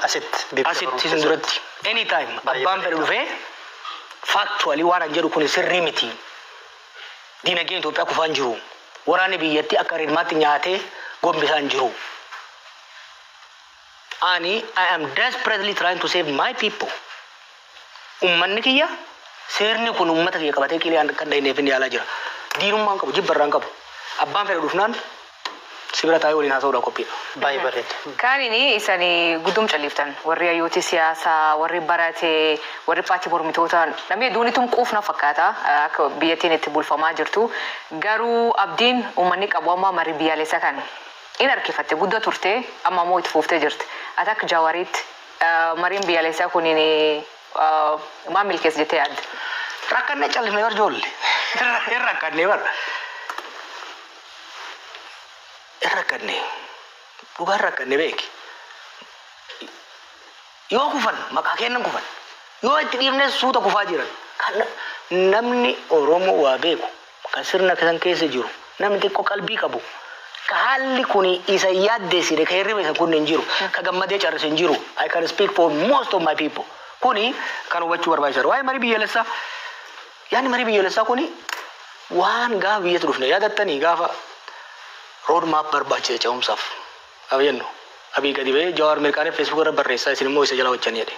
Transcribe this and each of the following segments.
Asitti. Asitti isin duratti. Anytime abbaan fedhe dhufee factually waan an jedhu kun sirrii miti. Diinagdeen Itoophiyaa kufaa hin jiru. Waraanni biyyattii akka rirmaatti nyaatee gombisaa hin jiru. Ani I am desperately trying to save my people. Ummanni kiyya, seerni kun ummata kiyya qabatee qilee kan dhahineef inni yaalaa jira. Diinummaan qabu, jibba irraa hin qabu. Abbaan fedhe dhufnaan si bira taa'ee waliin haasa'uudhaaf qophiidha. Baay'ee bareeda. Kaanini isani guddum calliftan, warri hayyooti siyaasaa, warri barate, warri paartii mormitoota, namni hedduun ittum quufna fakkaata akka biyyattiin itti bulfamaa jirtu. Garuu abdiin uummanni qabu amma marii biyyaalessaa kan in harkifatte guddaa turte, amma immoo itti fuuftee jirti. Ati akka Jawaariitti mariin biyyaalessaa kuniin maal milkeessa jettee yaadda? Rakkannee callifnee bar ijoollee. Hin rakkannee bar. Hin rakkannee. Dhugaan rakkannee beeki. Yoo kufan maqaa kennan kufan. Yoo itti dhiifne suuta kufaa jiran. Kan namni Oromoo waa beeku, kan sirna kan keessa jiru, namni xiqqoo qalbii qabu, ka haalli kun isa yaaddeessine, ka hirriba isa kun hin jiru, ka gammadee carrise hin jiru. I can speak for most of my people. Kuni kan hubachuu barbaachisaadha. Waa'ee marii biyyaalessaa, yaadni marii biyyaalessaa kuni waan gaafa biyyatti dhufne yaadattanii, gaafa road map barbaachise ce'umsaaf. Gaafa jennu Abii gadi ba'ee Jawaar mirqaanee Facebook irra barreessaa, isin immoo isa jala hojjanii jedhe.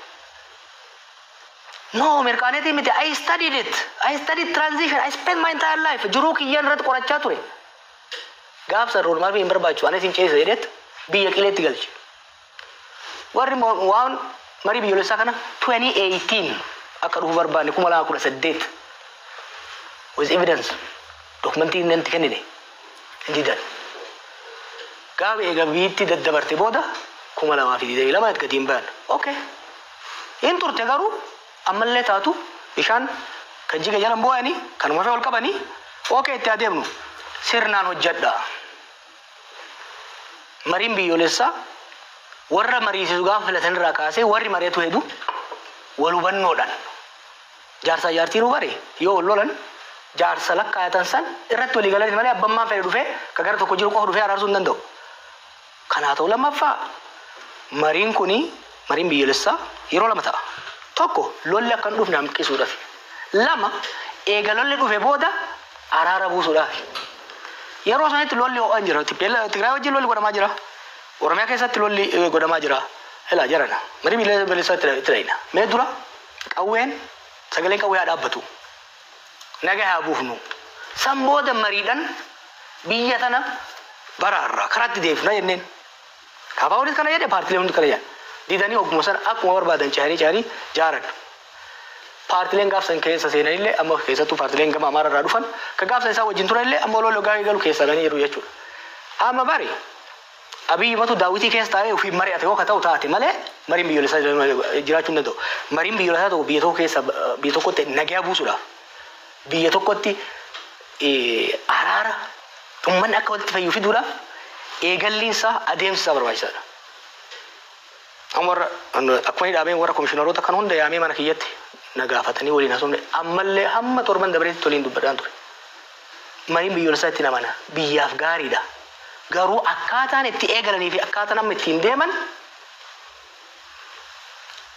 No, mirqaaneetii miti. I studied it. I studied transition. I spent my entire life. Jiruu kiyyaan irratti qorachaa ture. Gaafsa road map hin barbaachisu. Anis hin ceesisa jedheet biyya qileetti galche. Warri waan marii biyyoolessaa kana 2018 akka dhufu barbaanne, 2018, with evidence, dokumentii inni itti kennine hin didan. Gaafa eega biyyatti daddabarte booda 2022 gadi hin bayan. Okay. Hin turte, garuu ammallee taatu bishaan kan jiga jalan bu'anii kanuma fa'aa ol qabanii, okay, itti adeemnu sirnaan hojjedha. Mariin biyyoolessaa warra mariisisu gaafa filatan irraa kaasee warri mari'atu hedu wal hubannoodhaan, jaarsaa jaartii nu bare yoo wal lolan jaarsa lakkaayatan san irratti walii galanii malee abbammaan fedhe dhufee ka gara tokko jiru qofa dhufee araarsuu hin danda'u. Kanaa ta'u, lammaffaa, mariin kuni, mariin biyyoolessaa yeroo lama ta'a. Tokko, lolli akka hin dhufne hanqisuudhaaf. Lama, eega lolli dhufe booda araara buusuudhaaf. Yeroo sanitti lolli ho'aan jira. Tigraay wajjin lolli godhamaa jira. Oromiyaa keessatti lolli godhamaa jira. Ilaa jarana. Marii biyyoolessaa itti dhayina. Mee dura qawween, sagaleen qawwee haa dhaabbatu. Nagaa haa buufnu. San booda mariidhaan biyya tana baraarraa karaatti deebifna jenneen. Kaafaa walitti kana jedhe, paartilee hundi kana jedhan. Didanii ogguma sana akkuma barbaadan cehanii cehanii jaaran. Paartileen gaafsan keessa seenanillee, amma keessattuu paartileen gama Amaara irraa dhufan kan gaafsan isaa wajjin turanillee, amma lola gaarii galu keessa galanii jiru jechuudha. Amma bari Abiyyi matu daawwitii keessa taa'ee ofii mari'ate yoo ka ta'u taate malee mariin biyyoolessaa jiraachuu hin danda'u. Mariin biyyoolessaa tokko biyya tokko keessa, biyya tokkotti nagaa buusuudhaaf, biyya tokkotti araara uummanni akka walitti fayyu fiduudhaaf eegalliin isaa, adeemsi isaa barbaachisaadha. Amma warra akkuma inni dhaabeen warra komishiinaroota kan hunda yaamee mana kiyyatti na gaafatanii waliin haasofne, ammallee hamma torban dabareetti waliin dubbadhaan ture. Mariin biyyoolessaa itti namana biyyaaf gaariidha. Garuu akkaataan itti eegalanii fi akkaataan amma ittiin deeman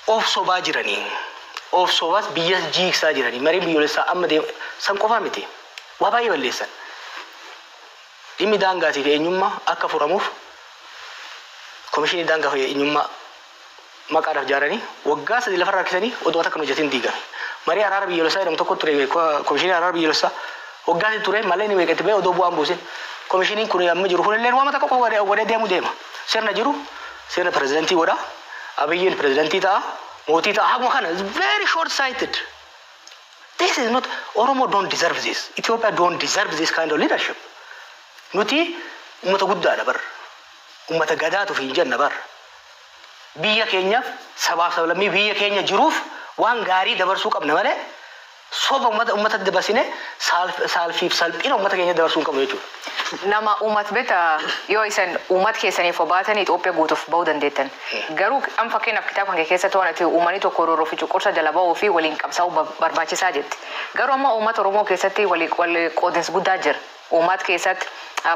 of sobaa jiranii. Of sobaas biyya jiiksaa jiranii. Mariin biyyoolessaa amma deema san qofaa miti. Waa baay'ee balleessan. Dhimmi daangaatii fi eenyummaa akka furamuuf komishinii daangaa fi eenyummaa maqaadhaaf ijaaranii waggaa 3 lafarraa harkisanii odoo takka hin hojjetin diigame. Marii araara biyyoolessaa jedhamu tokko ture, komishinii araara biyyoolessaa waggaa 3 ture malee inni meeqatti ba'e odoo bu'aan buusin. Komishiniin kun amma jiru kunillee waama takka qofa godhee deemu deema. Sirna jiru sirna pirezidantii godha. Abiyyiin pirezidantii ta'a. Mootii ta'a. Akkuma kana very short sighted. This is not, Oromo don't deserve this. Ethiopia don't deserve this kind of leadership. Nuti uummata guddaadha bar. Uummata gadaatuuf hin jenna bar. Biyya keenyaaf, sabaaf sablammii biyya keenya jiruuf waan gaarii dabarsuu qabna malee soba uummata dabarsine saalfiif salphina uummata keenya dabarsuu hin qabnu jechuudha. Nama uummata beekta, yoo isin uummata keessaniif baatan Itoophiyaa guutuuf bahuu dandeettan. Garuu amma fakkeenyaaf kitaaba kan keessatti waan ati uummanni tokko roorroo fi cunqursa jala bahuu fi waliin qabsaa'uu barbaachisaa jetti. Garuu amma uummata Oromoo keessatti walii wal qoodinsi guddaa jira. Uummata keessatti,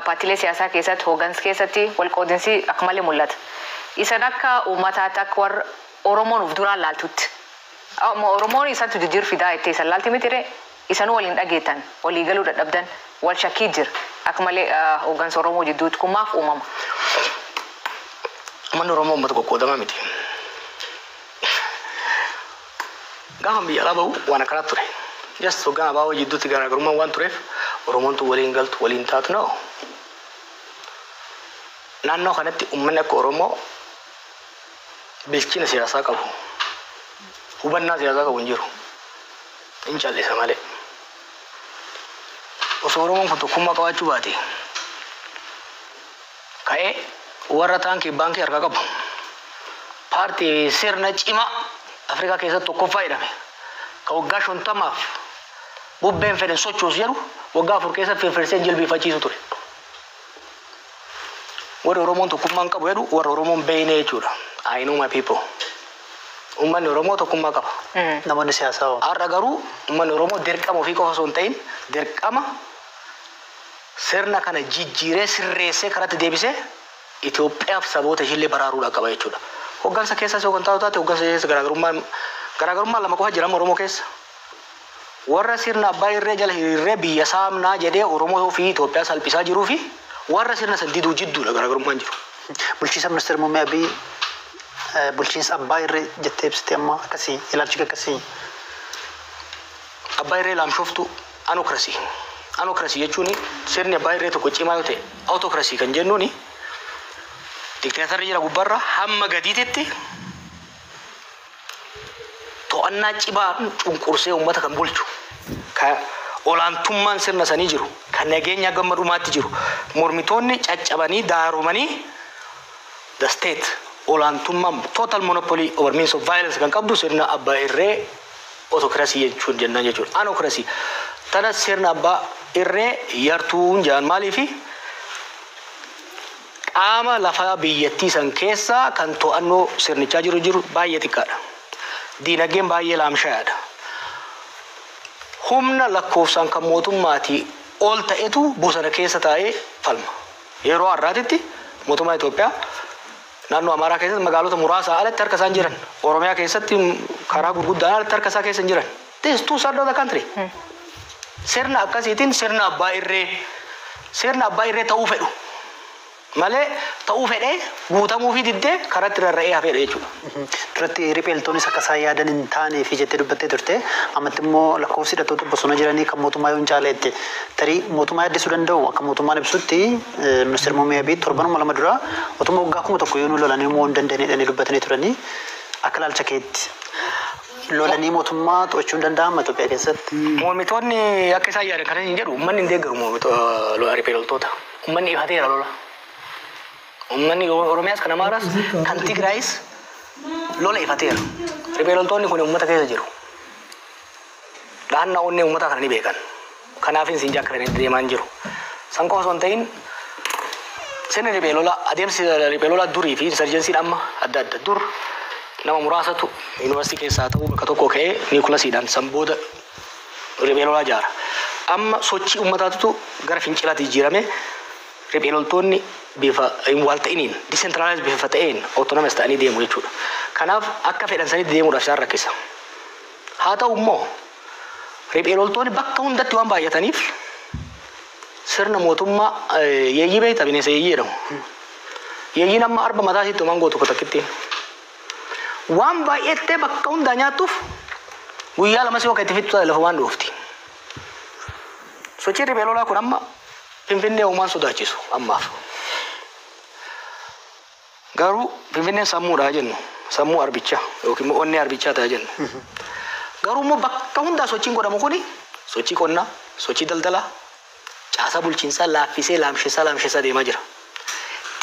paartiilee siyaasaa keessatti, hooggansa keessatti wal qoodinsi akka malee mul'ata. Isan akka uummataatti, akka warra Oromoon uf duraan laaltutti. Amma Oromoon isantu jijjiir fidaa jettee isan laalti miti ree? Isanuu waliin dhageettan, walii galuu dadhabdan, wal shakkii jira. Akka malee hooggansa Oromoo jidduutti kun maaf uumama? Uummanni Oromoo uummata qoqqoodamaa miti. Gaafa biyya alaa bahu waan akkanaa ture. Just hoggaan abaaboo jidduutti garaagarummaan waan tureef Oromoon tun waliin galtu, waliin taatu, no. Naannoo kanatti uummanni akka Oromoo bilchina siyaasaa qabu, hubannaa siyaasaa qabu hin jiru. Hin callisa malee. Osoo Oromoon kun tokkummaa qabaachuu baate, ka'ee warra taankii baankii harkaa qabu, paartii sirna cimaa Afrikaa keessatti tokkoffaa jedhame, ka waggaa 50f bubbeen fedhan sochoosu jedhu, waggaa 4 keessa firfirsee jilbiifachiisu ture. Warri Oromoon tokkummaa hin qabu jedhu warra Oromoon beeyne jechuudha. I know my people. Uummanni Oromoo tokkummaa qaba. Namoonni siyaasaa hoo? Har'a garuu uummanni Oromoo dirqama ofii qofa osoo hin ta'in, dirqama sirna kana jijjiiree, sirreessee, karatti deebisee Itoophiyaaf saboota ishiillee baraaruudha qaba jechuudha. Hoggansa keessas yoo kan taatu taate, hoggansa keessa garaagarummaan lama qofa jira Oromoo keessa. Warra sirna abbaa irree jala hiriirree biyya saamnaa jedhee Oromoo fi Itoophiyaa salphisaa jiruu fi warra sirna san diduu jidduudha garaagarummaan jiru. Bulchiinsa ministeera muummee Abiy bulchiinsa abbaa irree jettee ibsite, amma akkasii ilaalchi akkasii. Abbaa irree laamshoftu, anocracy. Anocracy jechuun sirni abbaa irree tokko cimaa yoo ta'e, autocracy kan jennuuni dikteetarri jira gubbaarra hamma gadiititti to'annaa cimaa cunqursee uummata kan bulchu, ka olaantummaan sirna sanii jiru, kan nageenya gamma dhumaatti jiru, mormitoonni caccabanii daaromanii, the state olaantummaan total monopoly over means of violence kan qabdu sirna abbaa irree autocracy jechuun jennaan jechuudha. Anocracy tana sirna abbaa irree yartuun jedhan. Maaliifi? Qaama lafa biyyattii san keessa kan to'annoo sirnichaa jiru baay'ee xiqqaadha. Diinagdeen baay'ee laamshayaadha. Humna lakkoofsaan kan mootummaatii ol ta'etu bosona keessa taa'ee falma. Yeroo har'aatitti mootummaa Itoophiyaa naannoo Amaaraa keessatti magaalota muraasa alatti harka isaan jiran. Oromiyaa keessatti karaa gurguddaan alatti harka isaa keessa hin jiran. This is two third of the country. Sirna akkasiitiin sirna abbaa irree ta'uu fedhu malee, ta'uu fedhee guutamuu fi diddee karatti rarra'ee hafeedha jechuudha. Duratti ripheeltoonis akka isaan yaadan hin taane fi jettee dubbattee turte. Ammatti immoo lakkoofsi hidhattoota bosona jiranii kan mootummaa yoo hin caaleette, tarii mootummaa yaaddessuu danda'u. Akka mootummaan ibsutti, ministeerri muummee Abiy torbanuma 2 dura otuma waggaa 1000 yoo nu lolanii immoo hin dandeenye dubbatanii turanii. Akka ilaalcha keetti lolanii mootummaa to'achuu hin danda'ama Itoophiyaa keessatti? Mormitoonni akka isaan yaadan kan hin jedhu, uummanni hin deeggaru mormitoota, riphee loltoota. Uummanni ifateera lola. Uummanni Oromiyaas, kan Amaaraas, kan Tigraayis lola ifateera. Riphee loltoonni kun uummata keessa jiru. Dhahannaa onnee uummataa kana ni beekan. Kanaaf siin akka fedhanitti deemaa hin jiru. San qofa osoo hin ta'in, sirni riphee lolaa, adeemsi riphee lolaa durii fi insurgencyn amma adda adda. Dur nama muraasatu yuunivarsiitii keessaa ta'uu bakka tokko ka'ee nucleusiidhaan san booda riphee lolaa ijaara. Amma sochii uummataatu gara fincilaatti jijjiirame. Riphee loltoonni bifa hin wal ta'iniin, decentralized bifa ta'een, autonomous ta'anii deemu jechuudha. Kanaaf akka fedhan sanitti deemuudhaaf isaan rakkisa. Haa ta'u immoo riphee loltoonni bakka hundatti waan baay'ataniif, sirna mootummaa yeeyyii beektaa, bineensa yeeyyii jedhamu. Yeeyyiin amma arba mataa isiitti homaan gootu takkitti. Waan baay'ettee bakka hundaa nyaattuuf guyyaa 2 si akka itti fixxu lafa waan dhoofti. Sochiin riphee lolaa kun amma Finfinnee uumaan sodaachisu ammaaf. Garuu Finfinneen sammuudha jennu, sammuu arbichaa yookiin immoo onnee arbichaa ta'a jennu. Garuu immoo bakka hundaa sochiin godhamu kuni sochii qonnaa, sochii daldalaa, caasaa bulchiinsaa laaffisee, laamsessaa laamsessaa deemaa jira.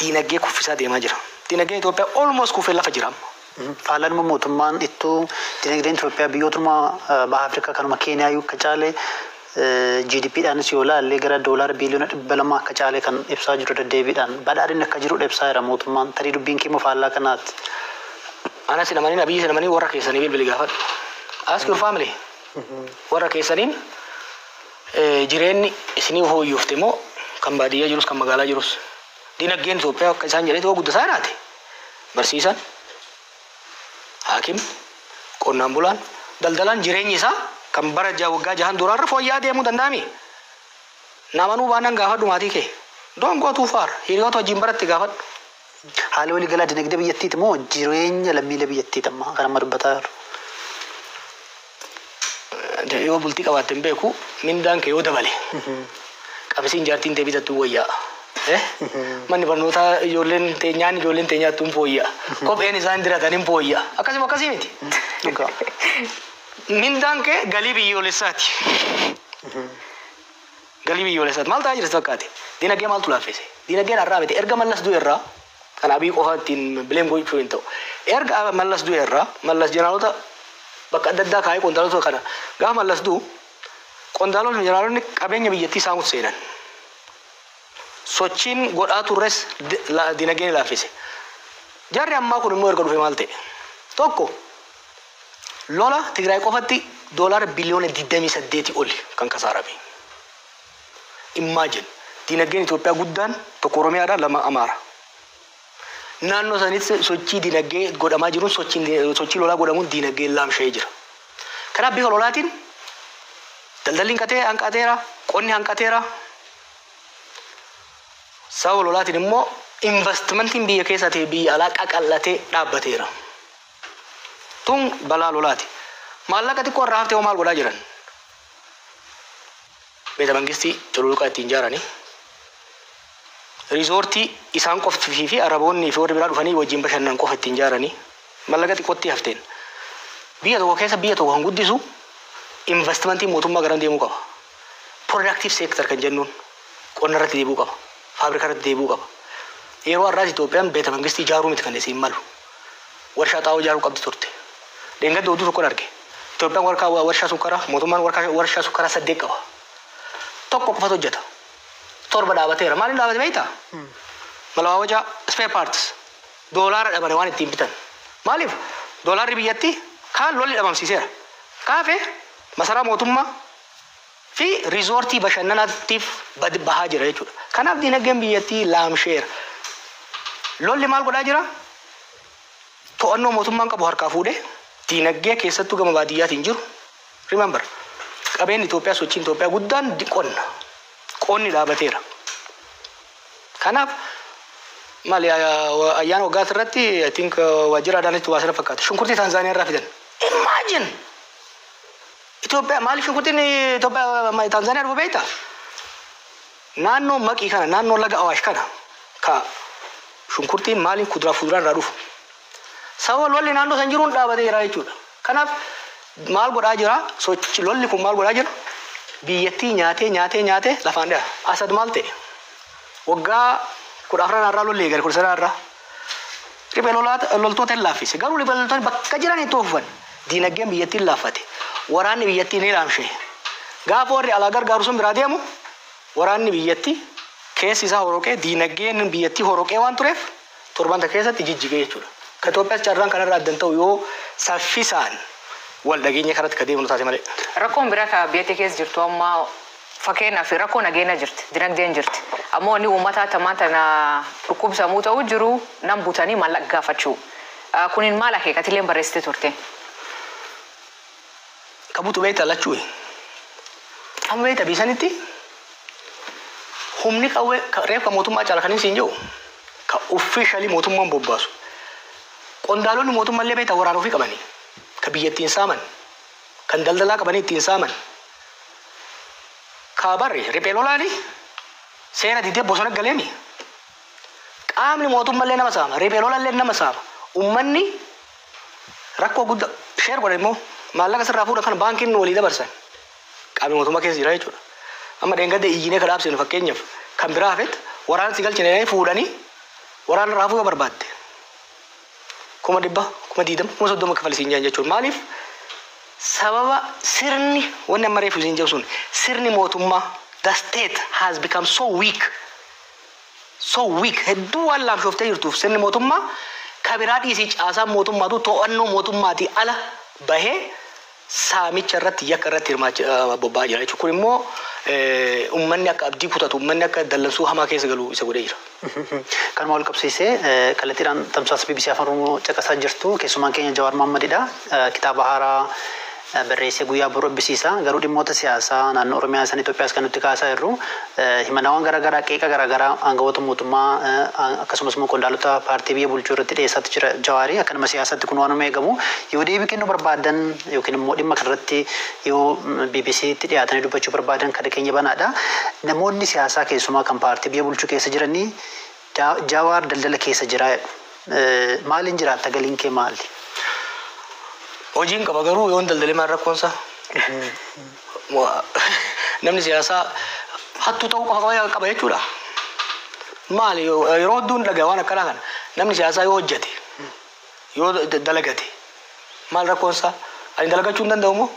Diinagdee kuffisaa deemaa jira. Diinagdeen Itoophiyaa almost kufee lafa jira amma. Faalaan immoo mootummaan ittuu dinagdeen Itoophiyaa biyyootuma baha Afrikaa kanuma Keeniyaa akka caale, GDPdhaanis yoo ilaalle gara doolaara biiliyoona 200 akka caale kan ibsaa jiru, deddeebiidhaan badhaadhinni akka jirudha ibsaa jira mootummaan. Tarii dubbiin keemmoo faallaa kanaati. Anas hin amanin, Abiyyi hin amanin, warra keessanii bilbili gaafadhu. Ask your family. Warra keessaniin jireenyi isinii fooyyofte moo, kan baadiyyaa jirus kan magaalaa jirus? Dinagdeen Itoophiyaa akka isaan jedhanitti yoo guddataa jiraate Barsiisaan, haakim, qonnaan bulaan, daldalaan jireenyi isaa kan bara waggaa 6 duraarra fooyya'aa deemuu danda'ami. Namanuu baanaan gaafadhu maatii kee. Don't go too far. Hiriyoota wajjin baratti gaafadhu. Haala waliigalaa dinagdee biyyattiiti moo jireenya lammiilee biyyattiiti amma kan amma dubbataa jiru? Yoo bultii qabaatte hin beeku, mindaan kee yoo dabale, qabsiin jaartiin tee bitattu wayyaa. Manni barnootaa ijoolleen teenyaan ijoolleen teenyaattu hin fooyya'a. Kopheen isaan diratan hin fooyya'a. Akkasuma akkasii miti. Mindaan kee galii biyyoolessaati. Galii biyyoolessaati. Maal ta'aa jirti fakkaate? Dinagdee maaltu laaffise? Dinagdeen har'aa miti. Erga Mallas du'e irraa kan Abiy qofa ittiin blame gochuu hin ta'u. Erga Mallas du'e irraa Mallas jeneraalota bakka adda addaa kaa'ee qondaalota kana gaafa Mallas du'u qondaalonni jeneraalonni qabeenya biyyattii saamutti seenan. Sochiin godhaa turres dinagdeen laaffise. Jarri ammaa kun immoo erga dhufe maal ta'e? Tokko, lola Tigraay qofatti doolaara biliyoona 28 oli kan kasaarame. Imagine, dinagdeen Itoophiyaa guddaan tokko Oromiyaadha, lama Amaara. Naannoo sanitti sochii dinagdee godhamaa jiruun sochii lolaa godhamuun dinagdeen laamsha'ee jira. Kanaaf bifa lolaatiin daldalli hanqateera, qonni hanqateera. Sababa lolaatiin immoo investimentiin biyya keessaa ta'e biyya alaa qaqallatee dhaabbateera. Tun balaa lolaati. Maallaqa xiqqoo irraa haftee hoo maal godhaa jiran? Beeta mangistii cululuqaa ittiin ijaaranii. Riizoortii isaan qoftii fi Araboonni fi warri biraa dhufanii wajjin bashannan qofa ittiin ijaaranii. Maallaqa xiqqootti hafteen. Biyya tokko keessa biyya tokko kan guddisu investimentiin mootummaa garam deemuu qaba? Productive sector kan jennuun qonna irratti deebi'uu qaba. Faabrikaa irratti deebi'uu qaba. Yeroo har'aas Itoophiyaan beeta mangistii ijaaruu miti kan isiin malu. Warshaa xaa'oo ijaaruu qabdi turte. Dheengadda oduu tokkon arge. Itoophiyaan warshaa sukkaraa, mootummaan warshaa sukkaraa 8 qaba. Tokko qofatu hojjeta. 7 dhaabateera. Maaliin dhaabate beektaa? Malawaawajaa, spare parts. Doolaara dhabane waan ittiin bitan. Maaliif? Doolaarri biyyatti kaan lolli dhabamsiiseera. Kaafe masaraa mootummaa fi riizoortii bashannanaatiif bahaa jira jechuudha. Kanaaf dinagdeen biyyattii laamsheera. Lolli maal godhaa jira? To'annoo mootummaan qabu harkaa fuudhee dinagdee keessattuu gama baadiyyaatiin jiru. Remember, qabeenyi Itoophiyaa, sochiin Itoophiyaa guddaan qonna. Qonni dhaabateera. Kanaaf maali ayyaana waggaa irratti, I think, waajjira Adaanitti waa sana fakkaata. Shunkurtii Taanzaaniyaa irraa fidan. Imagine! Itoophiyaa maaliif shunkurtiin Itoophiyaa Taanzaaniyaa dhufu beektaa? Naannoo Maqii kana, naannoo laga Awaash kana ka shunkurtiin maaliin kuduraa fuduraan irraa dhufu. Sababa lolli naannoo san jiruun dhaabateera jechuudha. Kanaaf maal godhaa jira? Sochi lolli kun maal godhaa jira? Biyyattii nyaatee nyaatee nyaatee lafaan dhiya. Asad maal ta'e? Waggaa 14 irraa lolli eegale, 19 irraa. Riphee loltoota hin laaffise. Garuu riphee loltoonni bakka jiran itti oofan. Diinagdeen biyyattii hin laaffate. Waraanni biyyattii ni laamshe. Gaafa warri alaa gargaaru sun biraa deemu waraanni biyyattii keessi isaa horoqee, diinagdeen biyyattii horoqee waan tureef torban takka keessatti jijjigee jechuudha. Ka Itoophiyaas carraan kanarraa addan ta'u yoo saffisaan wal dhageenya kanatti ka deemnu taate malee. Rakkoon biraa ka biyya keessa jirtu amma, fakkeenyaaf rakkoo nageenya jirti, dinagdeen jirti. Ammoo inni uummataa tamaan tana dhukkubsamuu ta'uu jiru nam butanii maallaqa gaafachuu. Kunin maal akeekatilee barreessite turte? Ka butu beektaa lachuu. Amma beektaa biisanitti humni qawwee reef ka mootummaa caala kan siin jiru ka officially mootummaan bobbaasu. Qondaalonni mootummaallee beektaa waraana ofii qabanii ka biyya ittiin saaman, kan daldalaa qabanii ittiin saaman. Ka barri riphee lolaani seera didee bosona galeemi. Qaamni mootummaallee nama saama, riphee lolallee nama saama. Uummanni rakkoo guddaa share godhe immoo maallaqa sirraa fuudhan kana baankiin walii dabarsan. Qaamni mootummaa keessa jira jechuudha. Amma dheengadda iyyinee ka dhaabsinu fakkeenyaaf kan biraa hafet waraana si galchine fuudhanii waraana irraa fuudha barbaadde. 100,000, 20,000, 30,000 kafalisiin jiran jechuudha. Maaliif? Sababa sirni wanni amma reefu isiin jedhu sun sirni mootummaa, the state has become so weak. So weak, hedduu waan laamshooftee jirtuuf sirni mootummaa kabiraa dhiisii caasaan mootummaatu to'annoo mootummaatii ala bahee saamicha irratti, yakka irratti hirmaachaa bobba'aa jira jechuudha. Kun immoo Uummanni akka abdii kutatu, uummanni akka dallansuu hamaa keessa galu isa godhee jira. Kanuma wal qabsiisee, kallattiidhaan tamsaasa BBC Afaan Oromoo caqasaa jirtu. Keessumaan keenya Jawaar Mohammadidha. Kitaaba haaraa barreessee guyyaa boruu eebbisiisa. Garuu dhimmoota siyaasaa naannoo Oromiyaa san Itoophiyaas kan nuti kaasaa jirru, himannawwan garaagaraa, qeeqa garaagaraa aangawoota mootummaa akkasumas immoo qondaalota paartii biyya bulchuu irratti dhiyeessaatti jira Jawaarii. Akka nama siyaasaatti kun waanuma eegamu. Yoo deebii kennuu barbaadan yookiin immoo dhimma kanarratti yoo BBCtti dhiyaatanii dubbachuu barbaadan, kada keenya banaadha. Namoonni siyaasaa, keessumaa kan paartii biyya bulchuu keessa jiranii, Jawaar daldala keessa jira. Maaliin jiraatta? Galiin kee maali? Hojiin qaba, garuu yoon daldalee maal rakkoonsa? Namni siyaasaa hattuu ta'uu qofa qaba jechuudha. Maali, yeroo hedduun dhagaa waan akkanaa kana, namni siyaasaa yoo hojjete, yoo dalagate maal rakkoonsa? Ani dalagachuu hin danda'u moo?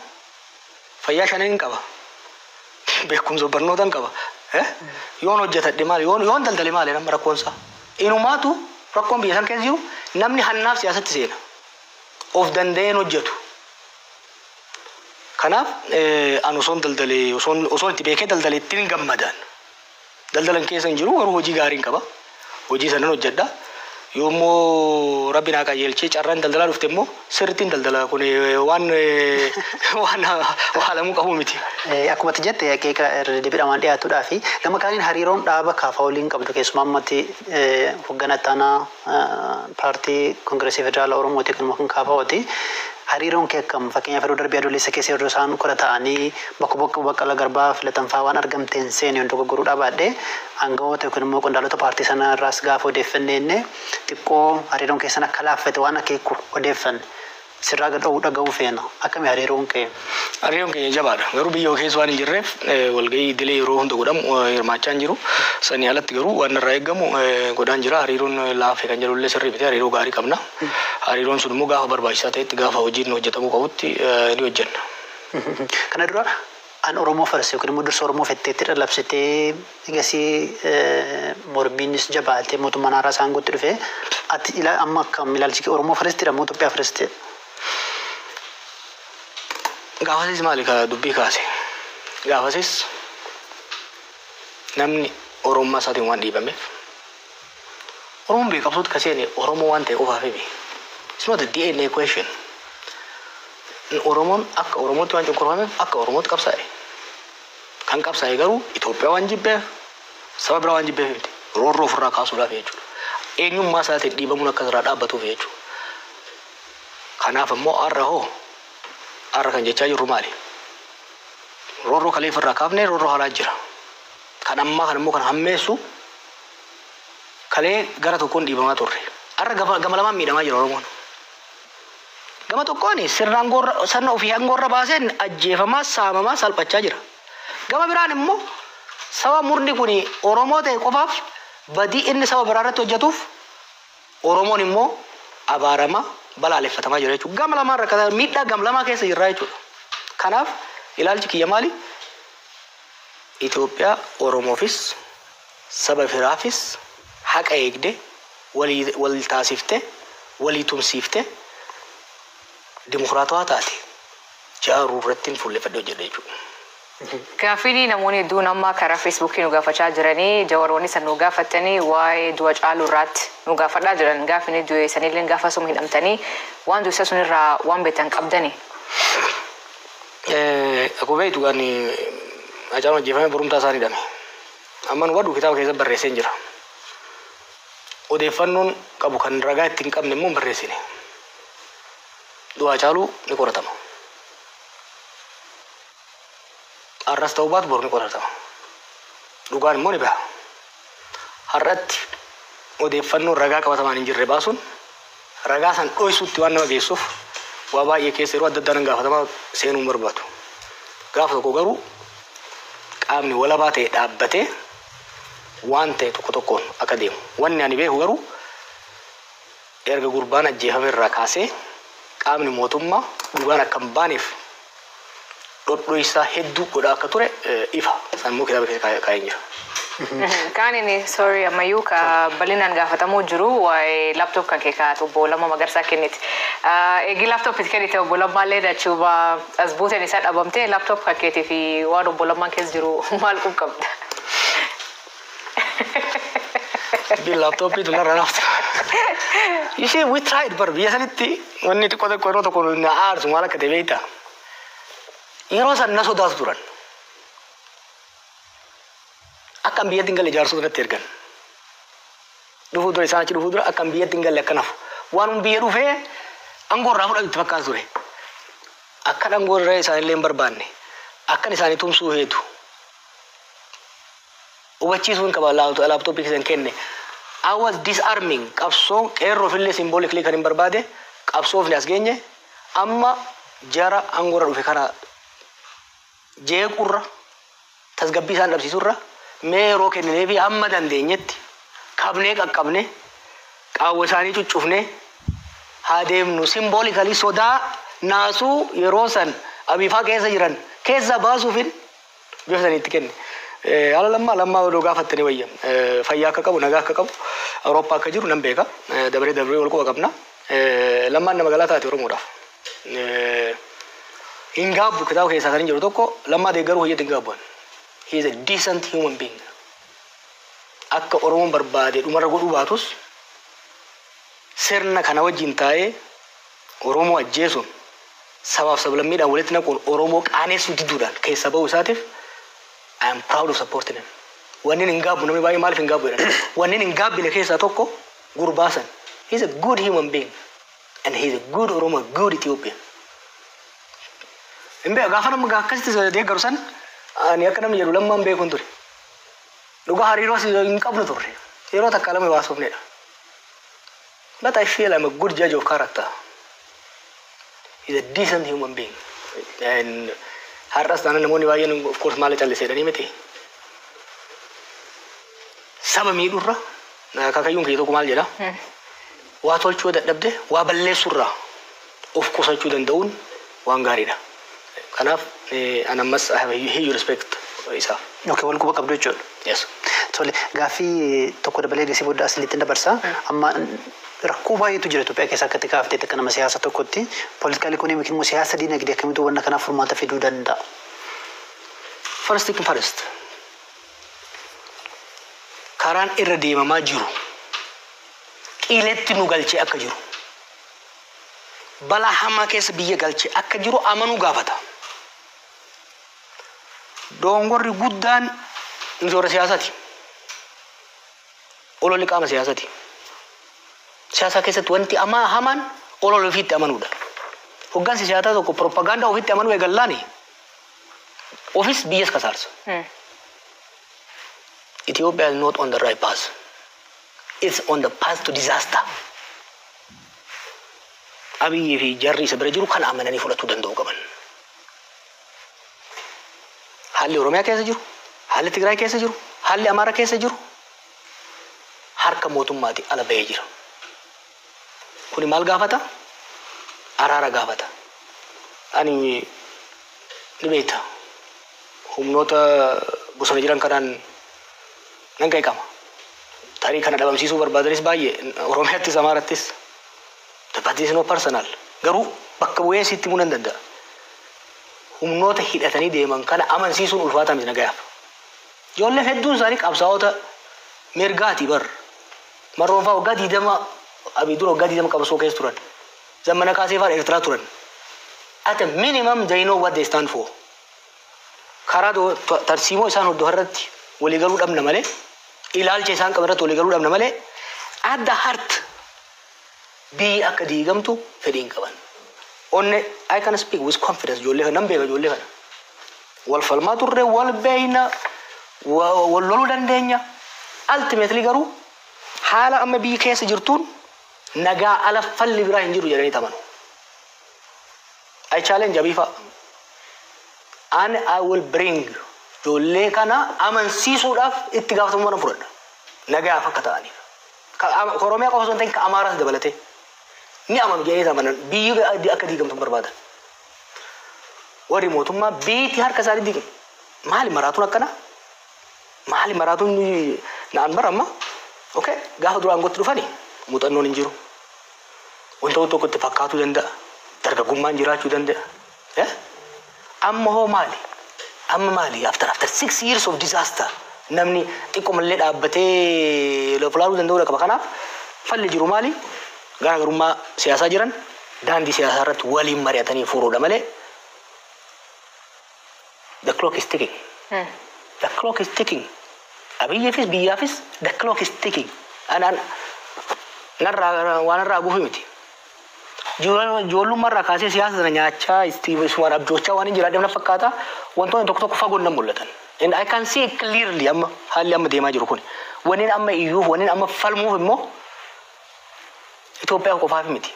Fayyaa shaniin qaba. Beekumsa barnoota hin qaba. Yoon hojjetadhe maali? Yoon daldale maali nama rakkoonsa? Inumaatu rakkoon biyya san keessa jiru namni hannaaf siyaasatti seena. Of danda'een hojjetu. Kanaaf ani osoon daldalee, osoon itti beekee daldalee ittiin gammadan. Daldalan keessa hin jiru, garuu hojii gaariin qaba. Hojii sanan hojjedha. Yoommoo rabbi naa qajeelchee carraan daldalaa dhufte immoo sirriittiin daldala, kun waan haalamuu qabu miti. Akkuma ati jette, qeeqa irra deddeebiidhaan waan dhiyaatudhaa fi gama kaaniin hariiroon dhaaba KFO waliin qabdu, keessumaa ammatti hoogganaa ittaanaa paartii Koongireesii Federaalaa Oromooti kan KFOti. Hariiroon kee akkam? Fakkeenyaaf, yeroo darbee Adoolessa keessa yeroo isaan kora ta'anii bakka bakka Baqqalaa Garbaa filatan fa'aa waan argamteen seene yoon dogoggoruu dhabaadhe, aangawoota yookiin immoo qondaalota paartii sana irraas gaafa odeeffanne jenne, xiqqoo hariiroon keessan akka laaffate waan akeeku odeeffanne. Sirraa dhaga'uu dhaga'uu feena. Akkami hariiroon kee? Hariiroon keenya jabaadha. Garuu biyya keessa waan hin jirreef walgahii idilee yeroo hunda godhamu hirmaachaa hin jiru. Sanii alatti garuu waan irraa eegamu godhaan jira. Hariiroon laafe kan jedhu illee sirrii miti. Hariiroo gaarii qabna. Hariiroon sun immoo gaafa barbaachisaa ta'etti, gaafa hojiin hojjetamuu qabutti ni hojjenna. Kana dura an Oromoo first yookiin immoo dursa Oromoo fetteetti labsitee, egasii mormiinis jabaatee mootummaan haaraa isaan gootti dhufe. Ati amma akkam ilaalchi kee? Oromoo firstidha moo Itoophiyaa firstidha? Gaafasis maali ka dubbii kaase? Gaafasis namni Oromummaa isaatiin waan dhiibameef, Oromoon biyya qabsootti ka seene Oromoo waan ta'e qofaaf miti. It's not a DNA question. Oromoon akka Oromootti waan cunqurfameef akka Oromootti qabsaa'e. Kan qabsaa'e garuu Itoophiyaa waan jibbeef, saba biraa waan jibbeef miti. Roorroo ofirraa kaasuudhaaf jechuudha. Eenyummaa isaatiin dhiibamuun akka irraa dhaabbatuuf jechuudha. Kanaaf immoo har'a hoo, har'a kan jechaa jirru maali? Roorroo kalee ofirraa kaafnee roorroo haaraa jira. Kan ammaa kan immoo kan hammeessu, kalee gara tokkoon dhiibamaa turre. Har'a gama lamaan miidhamaa jira Oromoon. Gama tokkoon sirna aangoorra, sirna ofii aangoorra baaseen ajjeefamaa, saamamaa, salphachaa jira. Gama biraan immoo saba murni kun Oromoo ta'e qofaaf badii inni saba biraa irratti hojjetuuf Oromoon immoo abaaramaa, balaaleffatamaa jira jechuudha. Gama lamaan rakkataa, miidhaa gama lamaa keessa jirra jechuudha. Kanaaf ilaalchi kiyya maali? Itoophiyaa Oromoofis saba biraafis haqa eegde, walii wal taasifte, walii tumsiifte, dimokiraatawaa taate jaaruu irratti fuulleffadhee hojjedha jechuudha. Gaaffiin namoonni hedduun amma karaa Feesbuukii nu gaafachaa jiranii, Jawaroonni san nu gaafatanii, waa'ee du'a Caaluu irraatti nu gaafadhaa jiran. Gaaffiin du'e sanillee gaafa suma hidhamtanii waan du'e sun irraa waan beektan qabdani. Akkuma beektu, kan Hacaaluun ajjeefame borumtaa isaan hidhame. Amma nu baddu kitaaba keessatti barreessee jira. Odeeffannoon qabu kan ragaa itti hin qabne immoo hin barreessine. Du'a Hacaaluu ni qoratama. Har'as ta'uu baatu boru ni qoratama. Dhugaan immoo ni baha. Har'atti odeeffannoon ragaa qabatamaan hin jirre baasuun ragaa san dho'isuutti waan nama geessuuf, waa baay'ee keessa yeroo adda addaan hin gaafatamaa seenuu hin barbaadu. Gaafa tokko garuu qaamni walabaa ta'e dhaabbatee waan ta'e tokko tokkoon akka deemu. Wanni ani beeku garuu, erga gurbaan ajjeefame irraa kaasee qaamni mootummaa dhugaan akka hin baaneef dhodhoisaa hedduu godhaa akka ture ifa. Isaan immoo kitaaba keessa kaa'een jira. Kaan inni, sorry, ammayyuu ka bal'inaan gaafatamuu jiru waa'ee laptop kan kee kaa'atu obbo Lammaa Magarsaa kenniti. Eegi laptop itti kennite, obbo Lammaallee dachuuba as buuteen isaa dhabamtee, laptop kan keetii fi waan obbo Lammaan keessa jiru maal qabda? Bi laaptooppii tun narra naafta. You see, we tried bar biyya sanitti. Wanni xiqqoo xiqqoo yeroo tokko na aarsu maal akka ta'e beektaa? Yeroo san na sodaatu turan. Akka biyyatti hin galle jaarsota natti ergan. Dhufuu dura, isaan achi dhufuu dura, akka biyyatti hin galle akka nafu. Waan biyya dhufee aangoo irraa fudhatu itti fakkaatu ture. Akka aangoo irra isaanillee hin barbaanne. Akkan isaanii tumsuu heetu. Hubachiisuu hin qaba laaptooppii keessan kenne. I was disarming qabsoo qeerroofillee symbolically kan hin barbaade qabsoofni as geenye amma jara aangoo irra dhufe kana jeequrra, tasgabbii isaan dhabsiisurra, mee yeroo kenninee fi hamma dandeenyetti qabnee qaqqabne qaawwa isaanii cuccufne haa deemnu, symbolically sodaa naasuu yeroo san abifaa keessa jiran keessa baasuufin bifa saniitti kenne. Haala Lammaa odoo gaafattanii wayya. Fayyaa akka qabu, nagaa akka qabu, Awurooppaa akka jiru nan beeka. Dabaree dabaree wal quba qabna. Lammaan nama galaa taate Oromoodhaaf. Hin gaabbu, kitaaba keessaa kan hin jiru tokko Lammaa deeggaruu hojjetu hin gaabbu. He is a decent human being. Akka Oromoon barbaade dhumarra godhuu baatus, sirna kana wajjin taa'ee Oromoo ajjeesuun, sabaaf sablammiidhaan walitti naquun, Oromoo qaaneessuu diduudhaan keessa bahuu isaatiif I am proud of supporting him. Wanni hin gaabbu, namni baay'ee maaliif hin gaabbu jedhan. Wanni hin gaabbine keessaa tokko gurbaa san. He is a good human being and he is a good Oromo, good Ethiopian. Hin beeku, gaafa nama akkasitti deeggaru san ani akka namni jedhu Lammaan beekuun ture. Dhugaa hariiroo hin qabnu turre. Yeroo takka lama baasofnedha. But I feel I'm a good judge of character. He's a decent human being. And har'as taanaan namoonni baay'een of course maal callisee jedhanii miti. Saba miidhurra, akaakayyuun kiyya tokko maal jedha? Waa tolchuu dadhabde waa balleessurraa of qusachuu danda'uun waan gaariidha. Kanaaf an ammas I have a huge respect isaaf. Okay, wal quba qabdu jechuudha. Yes. Tole, gaaffii tokko dabalee gasii booda asilitti dabarsa. Amma rakkoo baay'eetu jira Itoophiyaa keessa akkatti kaaftee akka nama siyaasa tokkotti. Political economy immoo siyaasa diinagdee akkamitti wanna kanaaf furmaata fiduu danda'a? First thing first. Karaan irra deemamaa jiru qiletti nu galchee akka jiru, balaa hamaa keessa biyya galchee akka jiru amanuu gaafata. Dongorri guddaan nuti warra siyaasaati. Ololli qaama siyaasaati. Siyaasa keessatti wanti amaa hamaan olola ofiitti amanuudha. Hoggansi siyaasaa tokko propagaandaa ofitti amanuu eegallaani ofis biyyas kasaarsa. Ethiopia is not on the right path. It's on the path to disaster. Abiyyi fi jarri isa bira jiru kana amananii fudhachuu danda'uu qaban. Haalli Oromiyaa keessa jiru, haalli Tigraay keessa jiru, haalli Amaara keessa jiru harka mootummaati ala bahee jira. Kuni maal gaafata? Araara gaafata. Ani ni beekta. Humnoota bosona jiran kanaan nan qeeqama. Tarii kana dhabamsiisuu barbaadanis baay'ee Oromiyaattis Amaarattis. But this is not personal. Garuu bakka bu'ee sitti himuu nan danda'a. Humnoota hidhatanii deeman kana amansiisuun ulfaataa miti nagayaaf. Ijoolleen hedduun isaanii qabsaa'ota mirgaati bar. Marroon fa'aa waggaa 20, Abiy dura waggaa 20 qabsoo keessa turan. Zammana Kaasee fa'aa Eertiraa turan. At a minimum they know what they stand for. Karaa tarsiimoo isaan hordofan irratti waliigaluu dhabna malee, ilaalcha isaan qaban irratti waliigaluu dhabna malee, at the heart biyyi akka diigamtu fedhii hin qaban. Onne I can speak with confidence, ijoollee kana nan beeka, ijoollee kana. Wal falmaa turre, wal beeyna, wal loluu dandeenya. Ultimately garuu haala amma biyyi keessa jirtuun nagaa ala falli biraa hin jiru jedhanii tamanu. I challenge Abiy fa'a. And I will bring ijoollee kana amansiisuudhaaf itti gaafatamummaa nan fudhadha. Nagaaf akka ta'aniif. Ka Oromiyaa qofa osoo hin ta'in ka Amaaraas dabalatee. Ni amanu jedhanii amanan, biyyi akka diigamtu hin barbaadan. Warri mootummaa biyyi harka isaanii diigamu. Maali maraatuun akkana? Maali maraatuun naan bara amma? Okay, gaafa dura aangootti dhufani muuxannoon hin jiru. Wanta tokko itti fakkaatuu danda'a. Dargaggummaan jiraachuu danda'a. Amma hoo maali? Amma maali? After 6 years of disaster, namni xiqqoo mallee dhaabbatee lafulaaluu danda'uu qaba. Kanaaf falli jiru maali? Garaagarummaa siyaasaa jiran daandii siyaasaa irratti waliin mari'atanii furuudha malee, the clock is ticking. The clock is ticking. Abiyyiifis biyyaafis the clock is ticking. Anaan narraa waan irraa gufi miti. Ijoollummaa irraa kaasee siyaasa sana nyaachaa, isumaan abjoocha waan hin jiraadhe na fakkaata. Wantoonni tokko tokko fagoon nan mul'atan. And I can see clearly amma haalli amma deemaa jiru kun. Wanneen amma iyyuuf, wanneen amma falmuuf immoo Itoophiyaa qofaaf miti.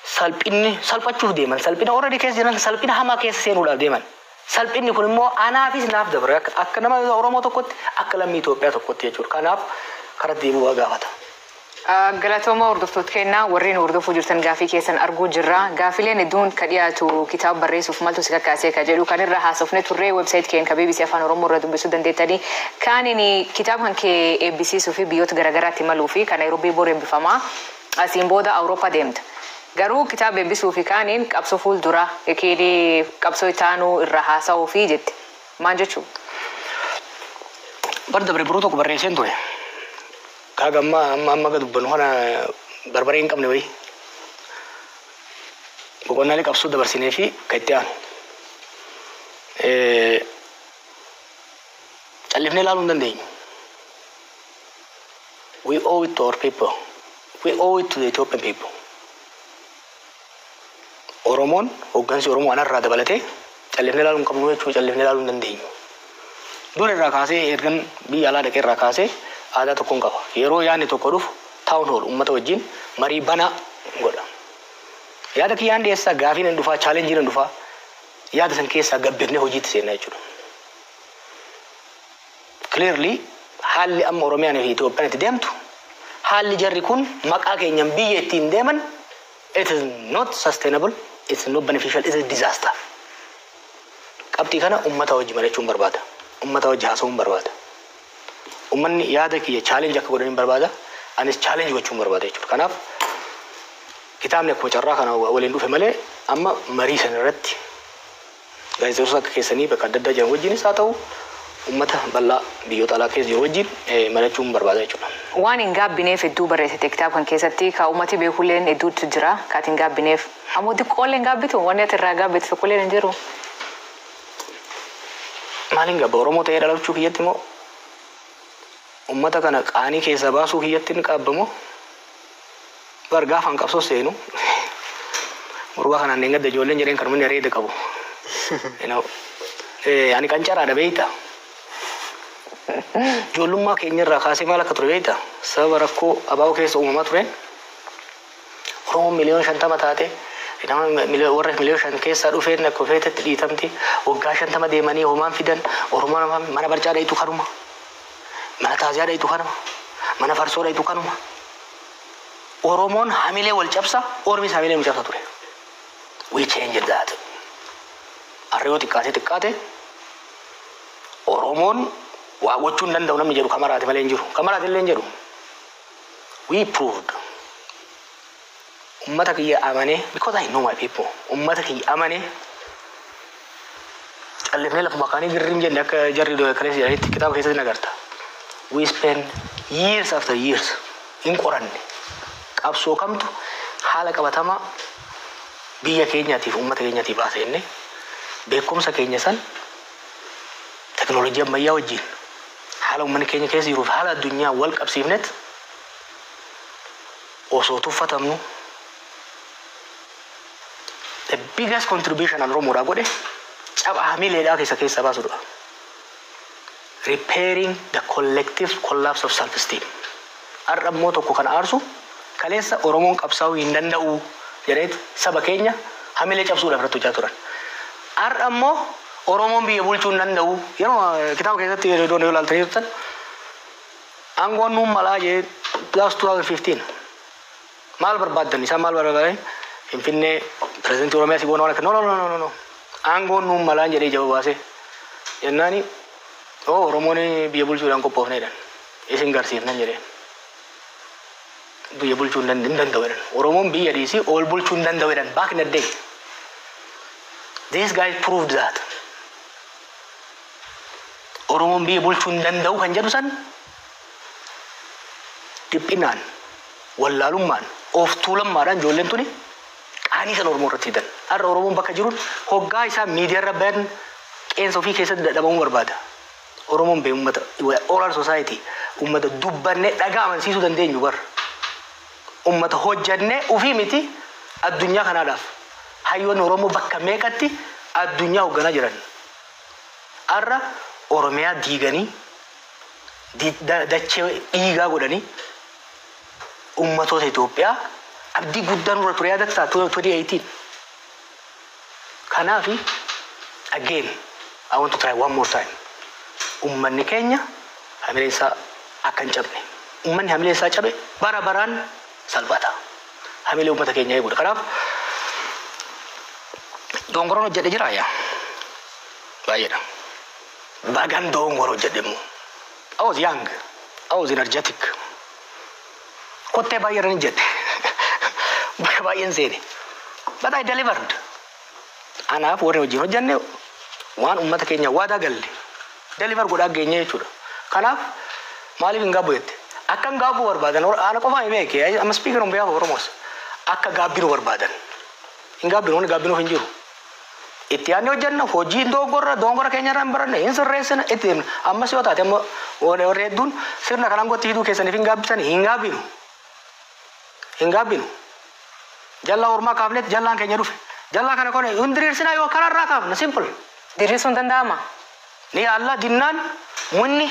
Salphinni salphachuuf deeman, salphina already keessa jiran, salphina hamaa keessa seenuudhaaf deeman. Salphinni kun immoo anaafis naaf dabra akka nama Oromoo tokkotti, akka lammii Itoophiyaa tokkotti jechuudha. Kanaaf karaa deebi'uu gaafata. Galatooma, hordoftoota kennaa warreen hordofuu jirtan, gaafii keessan arguu jirra. Gaafileen hedduun ka dhiyaatu kitaaba barreessuuf maaltu si kakkaasee ka jedhu kan irra haasofne turree, website keenya ka BBC Afaan Oromoo irra dubbisuu dandeettanii. Kaaniin kitaaba kan kee eebbisiisuu fi biyyoota garaagaraatti imaluu fi kan Naayiroobii bor eebbifamaa, asiin booda Awurooppaa deemta. Garuu kitaaba eebbisuu fi kaaniin qabsoo fuuldura yookiin qabsoo itaanuu irra haasa'uu fi jette. Maal jechuudha? Bar dabre biroo tokko barreesseen ture. Kaaga amma amma amma dubbannu kana barbaree hin qabne wayii. Boqonnaalee qabsoo dabarsinee fi kan itti aanu. Callifnee ilaaluu hin dandeenyu. We owe it to our people. We owe it to the Ethiopian people. Oromoon, hooggansi Oromoo anarraa dabalatee, callifnee ilaaluu hin qabnu jechuun callifnee ilaaluu hin dandeenyu. Dur irraa kaasee, ergan biyya alaa dhaqee irraa kaasee, aadaa tokkoon qaba. Yeroo yaadni tokko dhufu town hall, uummata wajjin marii banaa godha. Yaada kiyyaan dhiyeessaa, gaafiin hin dhufaa, challengeiin hin dhufaa. Yaada san keessaa gabbifnee hojiitti seenna jechuudha. Clearly haalli amma Oromiyaan fi Itoophiyaan itti deemtu, haalli jarri kun maqaa keenyan biyya ittiin deeman, it is not sustainable, it is not beneficial, it is a disaster. Qabxii kana uummata wajji mari'achuun barbaada. Uummata wajji haasa'uun barbaada. Uummanni yaada kiyya challenge akka godhan barbaada. Anis challenge gochuun barbaada jechuudha. Kanaaf kitaabni akkuma carraa kana waliin dhufe malee, amma marii sana irratti gaazexeessota akka keessanii bakka adda addaa jiran wajjinis haa ta'u, uummata bal'aa biyyoota alaa keessa jiru wajjin mari'achuun barbaada jechuudha. Waan hin gaabbineef hedduu barreessite kitaaba kan keessatti, ka uummati beekulleen hedduutu jira ka ati hin gaabbineef. Ammoo xiqqoollee hin gaabbitu, wanni ati irraa gaabbitu tokkolleen hin jiru. Maaliin gabba? Oromoo ta'ee dhalachuu kiyyatti immoo, uummata kana qaanii keessaa baasuu kiyyatti hin qaabbamoo? Bar gaafan qabsoo seenu gurbaa kanaan deengadda ijoolleen jedheen kan inni areeda qabu. Ani qancaraadha beeyta. Ijoollummaa keenya irraa kaasee maal akka ture beeyta? Sababa rakkoo abaaboo keessa uumamaa tureen, Oromoon 50 miliyoona taate, nama warra 5 miliyoona keessaa dhufeen akka feetetti dhiitamti. Waggaa 50 deemanii homaan fidan. Oromoon mana barcaa dhayitu kanuma. Mana taaziyaa dhayitu kanuma. Mana farsoo dhayitu kanuma. Oromoon hamilee wal cabsa, Ormis hamilee nu cabsa ture. We changed that. Har'a yoo xiqqaate xiqqaate Oromoon waa gochuu hin danda'u namni jedhu kamaraati malee hin jiru. Kamaraati illee hin jedhu. We proved. Ummata kiyya amanee, because I know my people. Ummata kiyya amanee callifnee lafuma kaanii girriin jenne, akka jarri kaleessa jedhanitti kitaaba keessatti nagarta. We spend years after years hin qoranne. Qabsoo kamtu haala qabatamaa biyya keenyaatiif uummata keenyaatiif baasa jennee, beekumsa keenya san teknoolojii ammayyaa wajjin, haala uummanni keenya keessa jiruuf haala addunyaa wal qabsiifnet, osoo tuffatamnu, the biggest contribution an Oromoodhaa godhe caba hamileedhaa keessa keessa baasudha. Repairing the collective collapse of self-esteem. Har'a immoo tokko kan aarsu, kaleessa Oromoon qabsaa'uu hin danda'u jedheet saba keenya hamilee cabsuudhaaf irratti hojjaa turan. Har'a immoo Oromoon biyya bulchuu hin danda'u. Yeroo kitaaba keessatti yeroo yoo ilaaltanii turtan, aangoon nuun malaa jee last 2015 maal barbaaddan, isaan maal barbaadan? Finfinnee, pirezidantii Oromiyaa si goona waan akka, no, no, no, no, no, aangoon nuun malaa jedhee jaba baasee jennaani. Oo, Oromoon biyya bulchuudhaan qophoofne jedhan. Isin garsiifnan jedheen. Biyya bulchuu hin danda'u jedhan. Oromoon biyya dhiisii ol bulchuu hin danda'u jedhan back in the day. This guy proved that. Oromoon biyya bulchuu hin danda'u kan jedhu san dhiphinaan, wallaalummaan, of tuulammaadhaan ijoolleen tuni qaanii san Oromoo irratti fidan. Har'a Oromoon bakka jiruun hoggaa isaa miidiyaa irra bayan qeensa ofii keessatti dadhabamuu barbaada. Oromoon bee uummata oral society, uummata dubbannee dhagaa amansiisuu dandeenyu bar. Uummata hojjannee ofii miti, addunyaa kanaadhaaf. Hayyoonni Oromoo bakka meeqatti addunyaa hoogganaa jiran. Har'a Oromiyaa diiganii, dachee dhiigaa godhanii, ummatoota Itoophiyaa abdii guddaa nurra ture yaadatta 2018. Kanaafi again I want to try one more time. Ummanni keenya hamileen isaa akka hin cabne. Ummanni hamileen isaa cabe bara baraan salphata. Hamilee uummata keenya eeguudha. Kanaaf dongoroon hojjedhe jira yaa. Baay'eedha. Bagan dongoro hojjedhe immoo. I was young. I was energetic. Kottee baay'ee irra hin jedhe. Bakka baay'een seene. But I delivered. Anaaf warri wajjin hojjenne waan uummata keenya waadaa galle deliver godhaa geenye jechuudha. Kanaaf maaliif hin gaabbu jette? Akka hin gaabbu barbaadan ana qofaa hin beeke. Amma speaker on behalf of Oromos. Akka gaabbinu barbaadan. Hin gaabbinu, wanni gaabbinuuf hin jiru. Itti yaadni hojjenna, hojii dongorra keenya irraa hin baranne, hin sirreessina, itti deemna. Ammas yoo taate, amma warri hedduun sirna kanaan gotti hiduu keessaniif hin gaabbisan. Hin gaabbinu. Hin gaabbinu. Jallaa ormaa kaafneet jallaan keenya dhufe. Jallaa kana kone hin diriirsinaa, yoo karaarraa kaafna, simple. Diriirsuun danda'ama. Ni yaalla, dinnaan munni